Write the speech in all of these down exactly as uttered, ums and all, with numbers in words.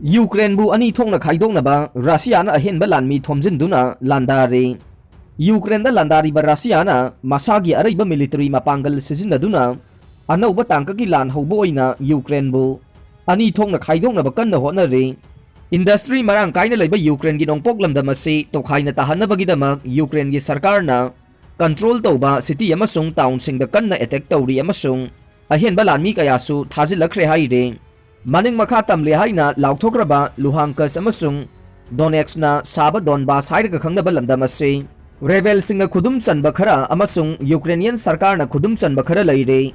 ꯌꯨꯀ꯭ꯔꯦꯟꯕꯨ ꯑꯅꯤ ꯊꯣꯛꯅ ꯈꯥꯏꯗꯣꯛꯅꯕ ꯔꯁꯤꯌꯥꯅ ꯑꯍꯦꯟꯕ ꯂꯥꯟꯃꯤ ꯊꯣꯝꯖꯤꯟꯗꯨꯅ ꯂꯥꯟꯗꯥꯔꯤ꯫ ꯌꯨꯀ꯭ꯔꯦꯟꯗ ꯂꯥꯟꯗꯥꯔꯤꯕ ꯔꯁꯤꯌꯥꯅ ꯃꯁꯥꯒꯤ ꯑꯔꯩꯕ ꯃꯤꯂꯤꯇꯔꯤ ꯃꯄꯥꯡꯒꯜ ꯁꯤꯖꯤꯟꯅꯗꯨꯅ ꯑꯅꯧꯕ ꯇꯥꯡꯀꯛꯀꯤ ꯂꯥꯟ ꯍꯧꯕ ꯑꯣꯏꯅ ꯌꯨꯀ꯭ꯔꯦꯟꯕꯨ ꯑꯅꯤ ꯊꯣꯛꯅ ꯈꯥꯏꯗꯣꯛꯅꯕ ꯀꯟꯅ ꯍꯣꯠꯅꯔꯤ꯫ ꯏꯟꯗꯁꯇ꯭ꯔꯤ ꯃꯔꯥꯡ ꯀꯥꯏꯅ ꯂꯩꯕ ꯌꯨꯀ꯭ꯔꯦꯟꯒꯤ ꯅꯣꯡꯄꯣꯛ ꯂꯝꯗꯝ ꯑꯁꯤ ꯇꯣꯈꯥꯏꯅ ꯇꯥꯍꯟꯅꯕꯒꯤꯗꯃꯛ ꯌꯨꯀ꯭ꯔꯦꯟꯒꯤ ꯁꯔꯀꯥꯔꯅ ꯀꯟꯇ꯭ꯔꯣꯜ ꯇꯧꯕ ꯁꯤꯇꯤ ꯑꯃꯁꯨꯡ ꯇꯥꯎꯟꯁꯤꯡꯗ ꯀꯟꯅ ꯑꯦꯇꯦꯛ ꯇꯧꯔꯤ ꯑꯃꯁꯨꯡ ꯑꯍꯦꯟꯕ ꯂꯥꯟꯃꯤ ꯀꯌꯥꯁꯨ ꯊꯥꯖꯤꯜꯂꯛꯈ꯭ꯔꯦ ꯍꯥꯏꯔꯤ꯫ ꯃꯅꯤꯡ ꯃꯈꯥ ꯇꯝꯂꯦ ꯍꯥꯏꯅ ꯂꯥꯎꯊꯣꯛꯈ꯭ꯔꯕ ꯂꯨꯍꯥꯡꯀꯁ ꯑꯃꯁꯨꯡ ꯗꯣꯅꯦꯠꯁꯅ ꯁꯥꯕ ꯗꯣꯟꯕꯥꯁ ꯍꯥꯏꯔꯒ ꯈꯪꯅꯕ ꯂꯝꯗꯝ ꯑꯁꯤ ꯔꯦꯕꯦꯜꯁꯤꯡꯅ ꯈꯨꯗꯨꯝ ꯆꯟꯕ ꯈꯔ ꯑꯃꯁꯨꯡ ꯌꯨꯀ꯭ꯔꯦꯅꯤꯌꯟ ꯁꯔꯀꯥꯔꯅ ꯈꯨꯗꯨꯝ ꯆꯟꯕ ꯈꯔ ꯂꯩꯔꯦ꯫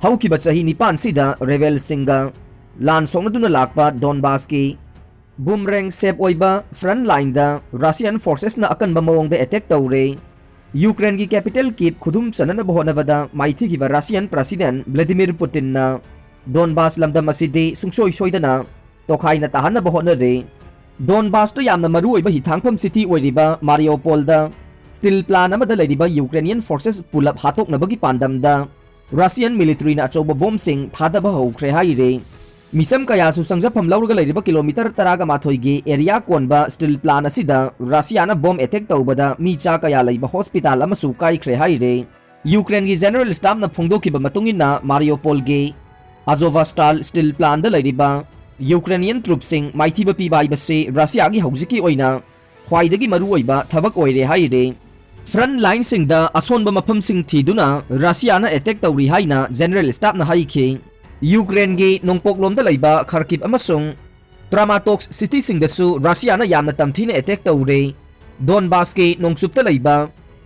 ꯍꯧꯈꯤꯕ ꯆꯍꯤ ꯅꯤꯄꯥꯟꯁꯤꯗ ꯔꯦꯕꯦꯜꯁꯤꯡꯒ ꯂꯥꯟ ꯁꯣꯛꯅꯗꯨꯅ ꯂꯥꯛꯄ ꯗꯣꯟꯕꯥꯁꯀꯤ ꯕꯨꯝꯔꯦꯡ ꯁꯦꯞ ꯑꯣꯏꯕ ꯐ꯭ꯔꯟꯠ ꯂꯥꯏꯟꯗ ꯔꯁꯤꯌꯟ ꯐꯣꯔꯁꯦꯁꯅ ꯑꯀꯟꯕ ꯃꯑꯣꯡꯗ ꯑꯦꯇꯦꯛ ꯇꯧꯔꯦ꯫ ꯌꯨꯀ꯭ꯔꯦꯟꯒꯤ ꯀꯦꯄꯤꯇꯦꯜ ꯀꯤꯞ ꯈꯨꯗꯨꯝ ꯆꯟꯅꯅꯕ ꯍꯣꯠꯅꯕꯗ ꯃꯥꯏꯊꯤꯈꯤꯕ ꯔꯁꯤꯌꯟ ꯄ꯭ꯔꯁꯤꯗꯦꯟ ꯚ꯭ꯂꯥꯗꯤꯃꯤꯔ ꯄꯨꯇꯤꯟꯅ ꯗꯣꯟꯕꯥꯁ ꯂꯝꯗꯝ ꯑꯁꯤꯗꯤ ꯁꯨꯡꯁꯣꯏ ꯁꯣꯏꯗꯅ ꯇꯣꯈꯥꯏꯅ ꯇꯥꯍꯟꯅꯕ ꯍꯣꯠꯅꯔꯦ꯫ ꯗꯣꯟꯕꯥꯁꯇ ꯌꯥꯝꯅ ꯃꯔꯨꯑꯣꯏꯕ ꯍꯤꯊꯥꯡꯐꯝ ꯁꯤꯇꯤ ꯑꯣꯏꯔꯤꯕ ꯃꯥꯔꯤꯌꯣꯄꯣꯜꯗ ꯁ꯭ꯇꯤꯜ ꯄ꯭ꯂꯥꯟ ꯑꯃꯗ ꯂꯩꯔꯤꯕ ꯌꯨꯀ꯭ꯔꯦꯅꯤꯌꯟ ꯐꯣꯔꯁꯦꯁ ꯄꯨꯂꯞ ꯍꯥꯠꯇꯣꯛꯅꯕꯒꯤ ꯄꯥꯟꯗꯝꯗ ꯔꯁꯤꯌꯟ ꯃꯤꯂꯤꯇꯔꯤꯅ ꯑꯆꯧꯕ ꯕꯣꯝꯁꯤꯡ ꯊꯥꯗꯕ ꯍꯧꯈ꯭ꯔꯦ ꯍꯥꯏꯔꯤ꯫ ꯃꯤꯆꯝ ꯀꯌꯥꯁꯨ ꯆꯪꯖꯐꯝ ꯂꯧꯔꯒ ꯂꯩꯔꯤꯕ ꯀꯤꯂꯣꯃꯤꯇꯔ ꯇꯔꯥꯒ ꯃꯥꯊꯣꯏꯒꯤ ꯑꯦꯔꯤꯌꯥ ꯀꯣꯟꯕ ꯁ꯭ꯇꯤꯜ ꯄ꯭ꯂꯥꯟ ꯑꯁꯤꯗ ꯔꯁꯤꯌꯥꯅ ꯕꯣꯝ ꯑꯦꯇꯦꯛ ꯇꯧꯕꯗ ꯃꯤ ꯆꯥ ꯀꯌꯥ ꯂꯩꯕ ꯍꯣꯁꯄꯤꯇꯥꯜ ꯑꯃꯁꯨ ꯀꯥꯏꯈ꯭ꯔꯦ ꯍꯥꯏꯔꯤ꯫ ꯌꯨꯀ꯭ꯔꯦꯟꯒꯤ ꯖꯦꯅꯔꯦꯜ ꯁ꯭ꯇꯥꯐꯅ ꯐꯣꯡꯗꯣꯛꯈꯤꯕ ꯃꯇꯨꯡ ꯏꯟꯅ ꯃꯥꯔꯤꯌꯣꯄꯣꯜꯒꯤ ꯑꯖꯣꯚꯥꯁꯇꯥꯜ ꯁ꯭ꯇꯤꯜ ꯄ꯭ꯂꯥꯟꯗ ꯂꯩꯔꯤꯕ ꯌꯨꯀ꯭ꯔꯦꯅꯤꯌꯟ ꯇ꯭ꯔꯨꯞꯁꯤꯡ ꯃꯥꯏꯊꯤꯕ ꯄꯤꯕ ꯍꯥꯏꯕꯁꯤ ꯔꯁꯤꯌꯥꯒꯤ ꯍꯧꯖꯤꯛꯀꯤ ꯑꯣꯏꯅ ꯈ꯭ꯋꯥꯏꯗꯒꯤ ꯃꯔꯨꯑꯣꯏꯕ ꯊꯕꯛ ꯑꯣꯏꯔꯦ ꯍꯥꯏꯔꯤ꯫ ꯐ꯭ꯔꯟꯠ ꯂꯥꯏꯟꯁꯤꯡꯗ ꯑꯁꯣꯟꯕ ꯃꯐꯝꯁꯤꯡ ꯊꯤꯗꯨꯅ ꯔꯁꯤꯌꯥꯅ ꯑꯦꯇꯦꯛ ꯇꯧꯔꯤ ꯍꯥꯏꯅ ꯖꯦꯅꯔꯦꯜ ꯁ꯭ꯇꯥꯐꯅ ꯍꯥꯏꯈꯤ꯫ ꯌꯨꯀ꯭ꯔꯦꯟꯒꯤ ꯅꯣꯡꯄꯣꯛꯂꯣꯝꯗ ꯂꯩꯕ ꯈꯔꯀꯤꯞ ꯑꯃꯁꯨꯡ ꯇ꯭ꯔꯥꯃꯥꯇꯣꯛꯁ ꯁꯤꯇꯤꯁꯤꯡꯗꯁꯨ ꯔꯁꯤꯌꯥꯅ ꯌꯥꯝꯅ ꯇꯝꯊꯤꯅ ꯑꯦꯇꯦꯛ ꯇꯧꯔꯦ꯫ ꯗꯣꯟꯕꯥꯁꯀꯤ ꯅꯣꯡꯆꯨꯞꯇ ꯂꯩꯕ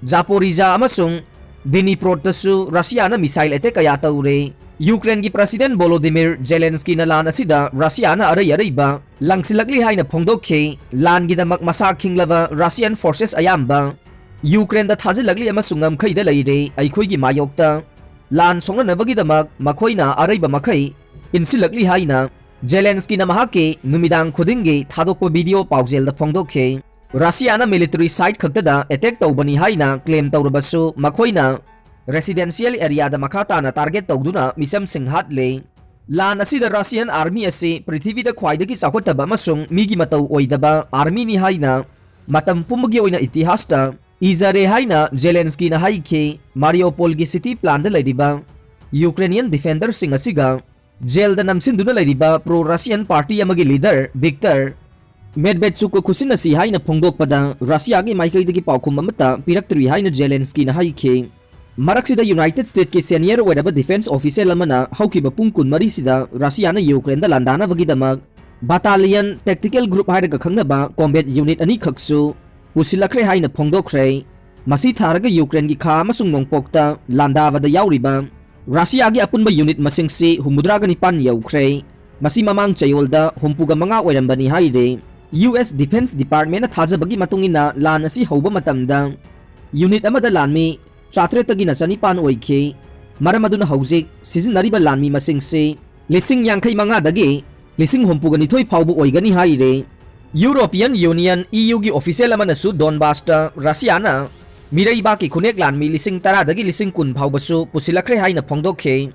ꯖꯥꯄꯣꯔꯤꯖꯥ ꯑꯃꯁꯨꯡ ꯗꯤꯅꯤꯄ꯭ꯔꯣꯠꯇꯁꯨ ꯔꯁꯤꯌꯥꯅ ꯃꯤꯁꯥꯏꯜ ꯑꯦꯇꯦꯛ ꯀꯌꯥ ꯇꯧꯔꯦ꯫ ꯌꯨꯀ꯭ꯔꯦꯟꯒꯤ ꯄ꯭ꯔꯁꯤꯗꯦꯟ ꯚꯣꯂꯣꯗꯤꯃꯤꯔ ꯖꯦꯂꯦꯟꯁꯀꯤꯅ ꯂꯥꯟ ꯑꯁꯤꯗ ꯔꯁꯤꯌꯥꯅ ꯑꯔꯩ ꯑꯔꯩꯕ ꯂꯪꯁꯤꯜꯂꯛꯂꯤ ꯍꯥꯏꯅ ꯐꯣꯡꯗꯣꯛꯈꯤ꯫ ꯂꯥꯟꯒꯤꯗꯃꯛ ꯃꯁꯥ ꯈꯤꯡꯂꯕ ꯔꯁꯤꯌꯟ ꯐꯣꯔꯁꯦꯁ ꯑꯌꯥꯝꯕ ꯌꯨꯀ꯭ꯔꯦꯟꯗ ꯊꯥꯖꯤꯜꯂꯛꯂꯤ ꯑꯃꯁꯨꯡ ꯉꯝꯈꯩꯗ ꯂꯩꯔꯦ꯫ ꯑꯩꯈꯣꯏꯒꯤ ꯃꯥꯌꯣꯛꯇ ꯂꯥꯟ ꯁꯣꯛꯅꯅꯕꯒꯤꯗꯃꯛ ꯃꯈꯣꯏꯅ ꯑꯔꯩꯕ ꯃꯈꯩ ꯏꯟꯁꯤꯜꯂꯛꯂꯤ ꯍꯥꯏꯅ ꯖꯦꯂꯦꯟꯁꯀꯤꯅ ꯃꯍꯥꯛꯀꯤ ꯅꯨꯃꯤꯗꯥꯡ ꯈꯨꯗꯤꯡꯒꯤ ꯊꯥꯗꯣꯛꯄ ꯚꯤꯗꯤꯑꯣ ꯄꯥꯎꯖꯦꯜꯗ ꯐꯣꯡꯗꯣꯛꯈꯤ꯫ ꯔꯁꯤꯌꯥꯅ ꯃꯤꯂꯤꯇꯔꯤ ꯁꯥꯏꯠ ꯈꯛꯇꯗ ꯑꯦꯇꯦꯛ ꯇꯧꯕꯅꯤ ꯍꯥꯏꯅ ꯀ꯭ꯂꯦꯝ ꯇꯧꯔꯕꯁꯨ, ꯃꯈꯣꯏꯅ ꯔꯦꯁꯤꯗꯦꯟꯁꯤꯌꯦꯜ ꯑꯦꯔꯤꯌꯥꯗ ꯃꯈꯥ ꯇꯥꯅ ꯇꯥꯔꯒꯦꯠ ꯇꯧꯗꯨꯅ ꯃꯤꯆꯝꯁꯤꯡ ꯍꯥꯠꯂꯦ꯫ ꯂꯥꯟ ꯑꯁꯤꯗ Russian army ꯑꯁꯤ ꯄ꯭ꯔꯤꯊꯤꯕꯤꯗ ꯈ꯭ꯋꯥꯏꯗꯒꯤ ꯆꯥꯎꯈꯠꯇꯕ ꯑꯃꯁꯨꯡ ꯃꯤꯒꯤ ꯃꯇꯧ ꯑꯣꯏꯗꯕ armyꯅꯤ ꯍꯥꯏꯅ ꯃꯇꯝ ꯄꯨꯝꯕꯒꯤ ꯑꯣꯏꯅ ꯏꯇꯤꯍꯥꯁꯇ ꯏꯖꯔꯦ ꯍꯥꯏꯅ ꯖꯦꯂꯦꯟꯁꯀꯤꯅ ꯍꯥꯏꯈꯤ꯫ ꯃꯥꯔꯤꯌꯣꯄꯣꯜꯒꯤ city planꯗ ꯂꯩꯔꯤꯕ Ukrainian defenderꯁꯤꯡ ꯑꯁꯤꯒ jailꯗ ꯅꯝꯁꯤꯟꯗꯨꯅ ꯂꯩꯔꯤꯕ pro Russian party ꯑꯃꯒꯤ leader Viktor Medvedchukꯀ ꯈꯨꯠꯁꯤꯟꯅꯁꯤ ꯍꯥꯏꯅ ꯐꯣꯡꯗꯣꯛꯄꯗ Russiaꯒꯤ ꯃꯥꯏꯀꯩꯗꯒꯤ ꯄꯥꯎꯈꯨꯝ ꯑꯃꯠꯇ ꯄꯤꯔꯛꯇ꯭ꯔꯤ ꯍꯥꯏꯅ ꯖꯦꯂꯦꯟꯁꯀꯤꯅ ꯍꯥꯏꯈꯤ꯫ ꯃꯔꯛꯁꯤꯗ United Statesꯀꯤ senior ꯑꯣꯏꯔꯕ defence official ꯑꯃꯅ ꯍꯧꯈꯤꯕ ꯄꯨꯡ ꯀꯨꯟꯃꯔꯤꯁꯤꯗ Russiaꯅ Ukraineꯗ ꯂꯥꯟꯗꯥꯅꯕꯒꯤꯗꯃꯛ battalion tactical group ꯍꯥꯏꯔꯒ ꯈꯪꯅꯕ combat unit ꯑꯅꯤꯈꯛꯁꯨ ꯄꯨꯁꯤꯜꯂꯛꯈ꯭ꯔꯦ ꯍꯥꯏꯅ ꯐꯣꯡꯗꯣꯛꯈ꯭ꯔꯦ꯫ ꯃꯁꯤ ꯊꯥꯔꯒ Ukraineꯒꯤ ꯈꯥ ꯑꯃꯁꯨꯡ ꯅꯣꯡꯄꯣꯛꯇ ꯂꯥꯟꯗꯥꯕꯗ ꯌꯥꯎꯔꯤꯕ Russiaꯒꯤ ꯑꯄꯨꯟꯕ unit ꯃꯁꯤꯡꯁꯤ ꯍꯨꯝꯐꯨꯇꯔꯥꯒ ꯅꯤꯄꯥꯟ ꯌꯧꯈ꯭ꯔꯦ꯫ ꯃꯁꯤ ꯃꯃꯥꯡ ꯆꯌꯣꯜꯗ ꯍꯨꯝꯐꯨꯒ ꯃꯉꯥ ꯑꯣꯏꯔꯝꯕꯅꯤ ꯍꯥꯏꯔꯤ꯫ US Defence Departmentꯅ ꯊꯥꯖꯕꯒꯤ ꯃꯇꯨꯡ ꯏꯟꯅ ꯂꯥꯟ ꯑꯁꯤ ꯍꯧꯕ ꯃꯇꯝꯗ unit ꯑꯃꯗ ꯂꯥꯟꯃꯤ ꯆꯥꯇ꯭ꯔꯦꯠꯇꯒꯤꯅ ꯆꯅꯤꯄꯥꯟ ꯑꯣꯏꯈꯤ꯫ ꯃꯔꯝ ꯑꯗꯨꯅ ꯍꯧꯖꯤꯛ ꯁꯤꯖꯤꯟꯅꯔꯤꯕ ꯂꯥꯟꯃꯤ ꯃꯁꯤꯡꯁꯤ ꯂꯤꯁꯤꯡ ꯌꯥꯡꯈꯩ ꯃꯉꯥꯗꯒꯤ ꯂꯤꯁꯤꯡ ꯍꯨꯝꯐꯨꯒ ꯅꯤꯊꯣꯏ ꯐꯥꯎꯕ ꯑꯣꯏꯒꯅꯤ ꯍꯥꯏꯔꯤ꯫ European Union, EUꯒꯤ official ꯑꯃꯅꯁꯨ Donbasꯇ Russiaꯅ ꯃꯤꯔꯩꯕꯥꯛꯀꯤ ꯈꯨꯅꯦꯛ ꯂꯥꯟꯃꯤ ꯂꯤꯁꯤꯡ ꯇꯔꯥꯗꯒꯤ ꯂꯤꯁꯤꯡ ꯀꯨꯟ ꯐꯥꯎꯕꯁꯨ ꯄꯨꯁꯤꯜꯂꯛꯈ꯭ꯔꯦ ꯍꯥꯏꯅ ꯐꯣꯡꯗꯣꯛꯈꯤ꯫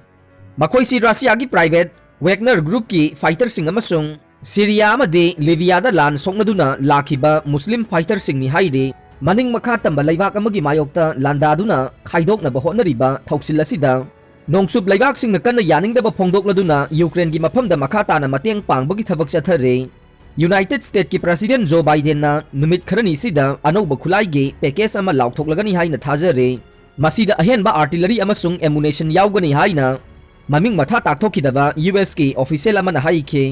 ꯃꯈꯣꯏꯁꯤ Russiaꯒꯤ private Wagner groupꯀꯤ fighterꯁꯤꯡ ꯑꯃꯁꯨꯡ Syriaꯑꯃꯗꯤ Libyaꯗ ꯂꯥꯟ ꯁꯣꯛꯅꯗꯨꯅ ꯂꯥꯛꯈꯤꯕ Muslim fighterꯁꯤꯡꯅꯤ ꯍꯥꯏꯔꯤ꯫ ꯃꯅꯤꯡ ꯃꯈꯥ ꯇꯝꯕ ꯂꯩꯕꯥꯛ ꯑꯃꯒꯤ ꯃꯥꯌꯣꯛꯇ ꯂꯥꯟꯗꯥꯗꯨꯅ ꯈꯥꯏꯗꯣꯛꯅꯕ ꯍꯣꯠꯅꯔꯤꯕ ꯊꯧꯁꯤꯜ ꯑꯁꯤꯗ ꯅꯣꯡꯆꯨꯞ ꯂꯩꯕꯥꯛꯁꯤꯡꯅ ꯀꯟꯅ ꯌꯥꯅꯤꯡꯗꯕ ꯐꯣꯡꯗꯣꯛꯂꯗꯨꯅ Ukraineꯒꯤ ꯃꯐꯝꯗ ꯃꯈꯥ ꯇꯥꯅ ꯃꯇꯦꯡ ꯄꯥꯡꯕꯒꯤ ꯊꯕꯛ ꯆꯠꯊꯔꯤ꯫ United Statesꯀꯤ President Joe Bidenꯅ ꯅꯨꯃꯤꯠ ꯈꯔꯅꯤꯁꯤꯗ ꯑꯅꯧꯕ ꯈꯨꯠꯂꯥꯏꯒꯤ package ꯑꯃ ꯂꯥꯎꯊꯣꯛꯂꯒꯅꯤ ꯍꯥꯏꯅ ꯊꯥꯖꯔꯤ꯫ ꯃꯁꯤꯗ ꯑꯍꯦꯟꯕ artillery ꯑꯃꯁꯨꯡ ammunition ꯌꯥꯎꯒꯅꯤ ꯍꯥꯏꯅ ꯃꯃꯤꯡ ꯃꯊꯥ ꯇꯥꯛꯊꯣꯛꯈꯤꯗꯕ USꯀꯤ official ꯑꯃꯅ ꯍꯥꯏꯈꯤ꯫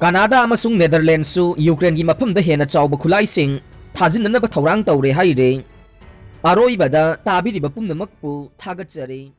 Canada ꯑꯃꯁꯨꯡ Netherlandsꯁꯨ Ukraineꯒꯤ ꯃꯐꯝꯗ ꯍꯦꯟꯅ ꯆꯥꯎꯕ ꯈꯨꯠꯂꯥꯏꯁꯤꯡ ꯊꯥꯖꯤꯟꯅꯅꯕ ꯊꯧꯔꯥꯡ ꯇꯧꯔꯦ ꯍꯥꯏꯔꯦ꯫ ꯑꯔꯣꯏꯕꯗ ꯇꯥꯕꯤꯔꯤꯕ ꯄꯨꯝꯅꯃꯛꯄꯨ ꯊꯥꯒꯠꯆꯔꯤ꯫